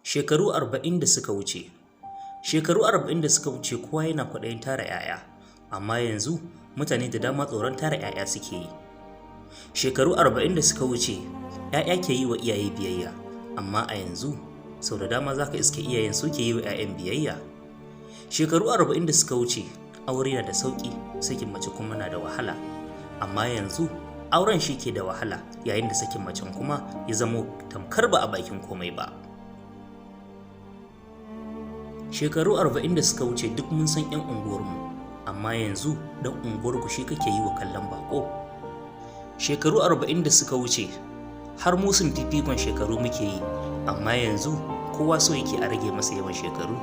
Shekaru 40 da suka wuce, shekaru 40 da suka wuce, kowa yana kwaɗayin tara 'ya'ya, amma yanzu mutane da dama tsoron tara 'ya'ya suke yi. Shekaru 40 da suka wuce, 'ya'ya ke yi wa iyaye biyayya, amma a yanzu sau da dama za ka iske iyayen suke yi wa 'ya'yan biyayya. Shekaru 40 da suka wuce, aure na da sauƙi, sakin mace kuma na da wahala, amma yanzu auren shi ke da wahala, yayin da sakin macen kuma ya zamo tamkar ba a bakin komai ba. Shekaru 40 da suka wuce, duk mun san 'yan unguwarmu, amma yanzu ɗan unguwarku shi kake yi wa kallon bako. Shekaru 40 da suka wuce, har musun fifikon shekaru muke yi, amma yanzu kowa so yake a rage masa yawan shekaru.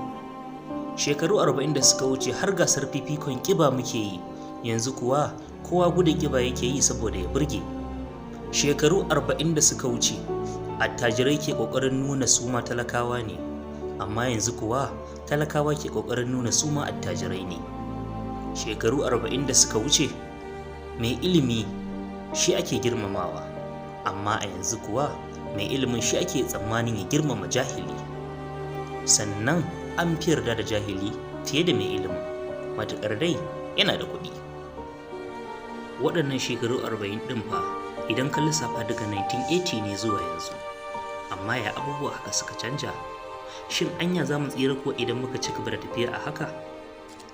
Shekaru 40 da suka wuce, har gasar fifikon ƙiba muke yi, yanzu kuwa kowa gudun ƙiba yake yi saboda ya burge. Shekaru 40 da suka wuce, attajirai ke ƙoƙarin nuna su ma talakawa ne, amma yanzu kuwa talakawa ke ƙoƙarin nuna su ma attajirai ne. Shekaru 40 da suka wuce, mai ilimi shi ake girmamawa, amma a yanzu kuwa mai ilimin shi ake tsammanin ya girmama jahili. Sannan an fi yarda da jahili fiye da mai ilimin, matuƙar dai yana da kuɗi. Waɗannan shekaru 40 ɗin fa, idan ka lissafa daga 1980 ne zuwa yanzu, amma ya abubuwa haka suka canja? Shin anya za mu tsira ko idan muka ci gaba da tafiya a haka?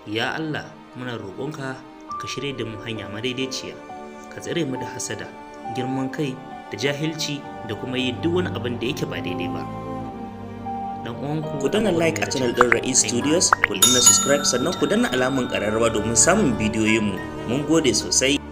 Ya Allah, muna roƙonka ka shirya da mu hanya madaidaiciya, ka tsare mu da hasada, girman kai da jahilci da kuma yin duk wani abin da yake ba daidai ba. Dan uwanku. Ku danna like a channel ɗin Ra'is Studios, ku danna subscribe, sannan ku danna alamun ƙararrawa domin samun bidiyoyinmu. Mun gode sosai.